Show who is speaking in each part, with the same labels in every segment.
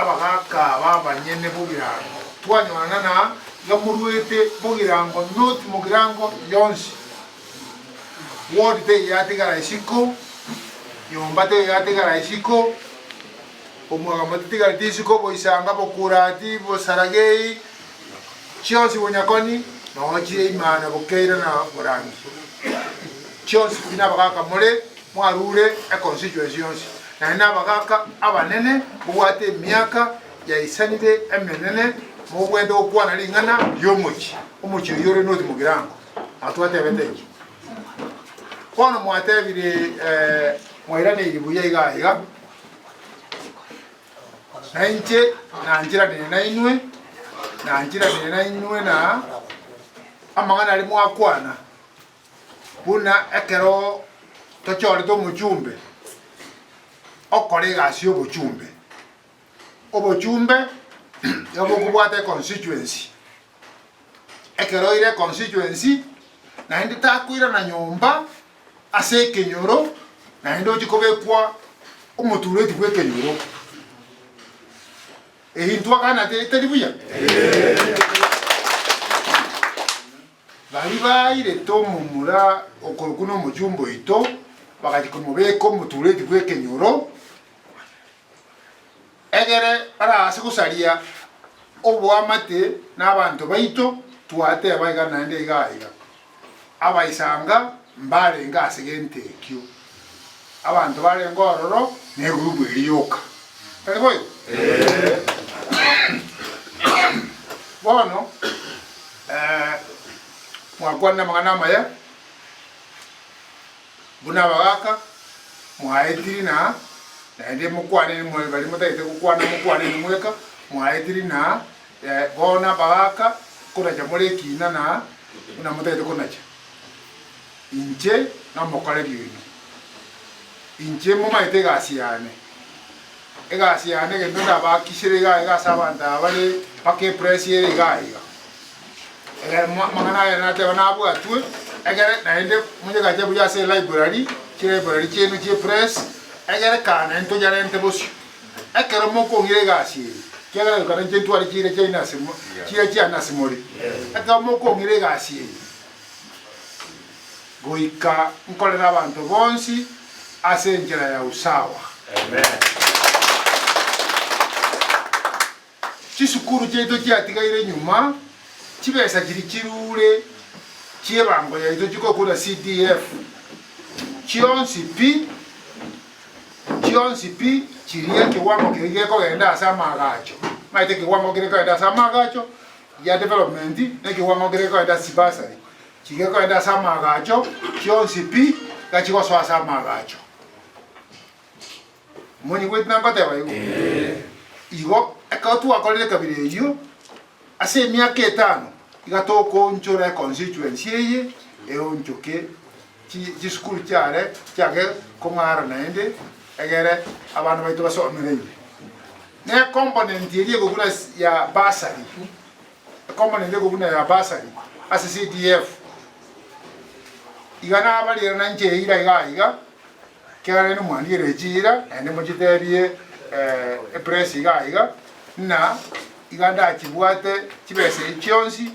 Speaker 1: Abagaaka aba abanyene bogirango, twanyorana na iga moruete bogirango not mogirango yonsi. Ward teiyo yatigara isiko, nyomba teiyo yatigara isiko, omwagamo titigareti isiko, boisanga, bokurati, bosaragei, chionsi bonyakoni, noo chire imana bokeira na borangi. Chionsi pi nabagaaka more mwarure econstituency yonsi, naende nabagaaka abanene mobwate emiaka yaisanire emenene mobwenerete gokwana ring'ana riomochie, omochie oyio ore North Mugirango. Nabo twatebete ekio. Bono mwatebire mwairaneirie buya iga iga, na inche nancheranire nainwe, nancheranire nainwe na amang'ana aria mwakwana, buna ekero tochorete omochumbe okore egasi y'obochumbe. Obochumbe nigo bokobwata econstituency, ekero oire econstituency naende takoirana nyomba ase ekenyoro naende ochie kobekwa omotureti bwa ekenyoro. Eyio ntwakanate etari buya? Baria bairete omomura okorokwa nomochumba oito, bagachia komobeka omotureti bw'ekenyoro, egere baraase gosaria oboamate nabanto baito, twateba iga naende iga iga, Abaisanga mbarenge ase gento ekio, abanto barenge ororo negurubu eria yoka. Tari boigo? Bono mwakwanire amang'ana amaya buna abagaaka, mwaetiri na naende mokwane baria motagete gokwana mokwane inwe mweka, mwaetiri na bono abagaaka konacha more ekina na buna motagete konacha. Inche nomokoreri oino, inche momaete egasi yane. Egasi yane egento ndabakisire iga iga ase abanto aba bare mpaka epress ere iga iga. Egere amang'ana aya nateba nabwatwe, egere naende monyegache buya ase elibrary, chilibrary chiaino chie press, egere kaa naende toyarente bosio. Ekero mokong'ira egasi eye, ekiagera goika nainche ntware chiira chiaino ase chiira chiane ase more. Ekero mokong'ira egasi eye, Goika nkorere abanto bonsi ase enchera ya usawa. Chisukuru chiaito chiatigaire nyuma, chibesa chiria chirure chi'ebango yaito chigokura CDF chionsi pi, chionsi pi chiria ekewango keria gekogenda ase amaagacho. Omanyete ekewango keria gekogenda ase amaagacho ya development na ekewango keria gekogenda ase chibursary. Chigekoenda ase amaagacho, chionsi pi iga chigosoa ase amaagacho. Monyigweti nangoteba igo? Igo ekero twakorire ekabira eyio, ase emiaka etano, iga tokoonchora econstituency eye eonchoke chi chisukuru chiare chiage kong'ara naende egere abana baito basomere ime. Ne ecomponent eria ekobuna ya bursary. Ekomponenti ekobuna ya bursary ase CDF iga nabarire na inche eira iga iga, ekiagera rende mwandigereire chiira naende mochitebie epress iga iga, ng'a iga ndachibwate chibesa echi chionsi,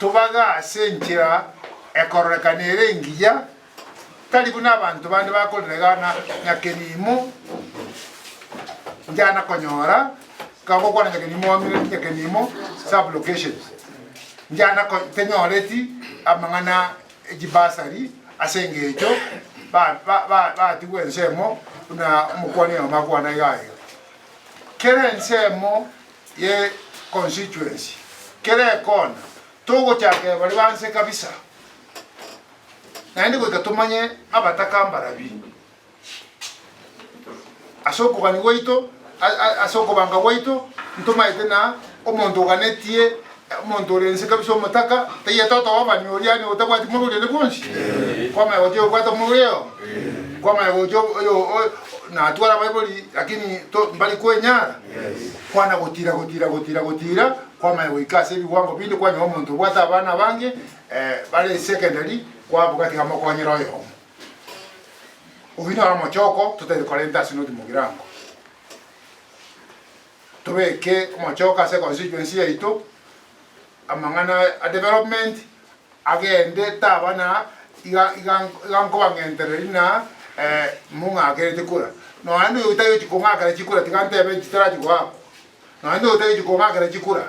Speaker 1: tobage ase enchera ekororekana ere engiya, Tari buna abanto bande bakorera iga na nyakenimo, inchana konyora, ekero ngokwana nyakenimo wamire nyakenimo sub location, inchana ko tenyoreti amang'ana e chibasari ase eng'encho ba- ba- ba- batigwa ensemo buna omokwani oyomo akwana iga iga. Kera ensemo ye constituency, kera ekona, togochakera baria ba nse kabisa. Naende goika tomanye abataka mbarabi. Ase okogania gwaito, ase okobanga gwaito, ntomaete na omonto oganetie omonto ore inse kabisa omotaka, taiyo totobabani oria yaani otabwati morori onde bwonsi. Kwamanya gocha oyobwate omorori oyomo, kwamanya gocha oyo natware abaibori lakini to mbari kwenyara, kwana gotira gotira gotira gotira, kwamanya goika ase ebiwango binde kwanyora omonto obwate abana abange. Bare secondary kwaboka tiga mokonyere oyomo. Oyio noro omochoko totari korenta ase North Mugirango. Tobeke omochoko ase econstituency yaito, amang'ana a development agende taba na iga iga iga nkobang'entereri na mong'akerete kura. Nonya na oyo otari gochia kong'akera chikura tiga ntebe chitarachi goakwa, nonya na oyo otari gochia kong'akera chikura,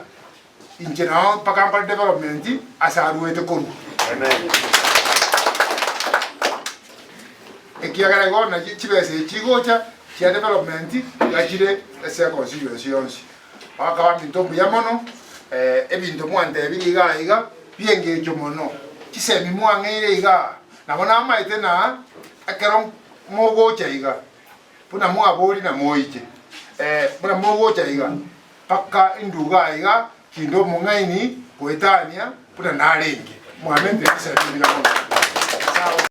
Speaker 1: inche nao mpaka nkore development ase arwete korwa. Ekiagera igo nachi chibesa echi chigocha chia development iga chire ase econstituency yonsi. Bakaba minto mbuya mono, ebinto mwantebirie igaa iga bi'engencho mono, chisemi mwang'eire igaa, nabo namaete na ekero mogocha iga, buna mwaboria na moiche, buna mogocha iga, mpaka induga iga kinde omong'aini goetania buna narenge. Mwamentire chisemi mbuya mono. Sawa.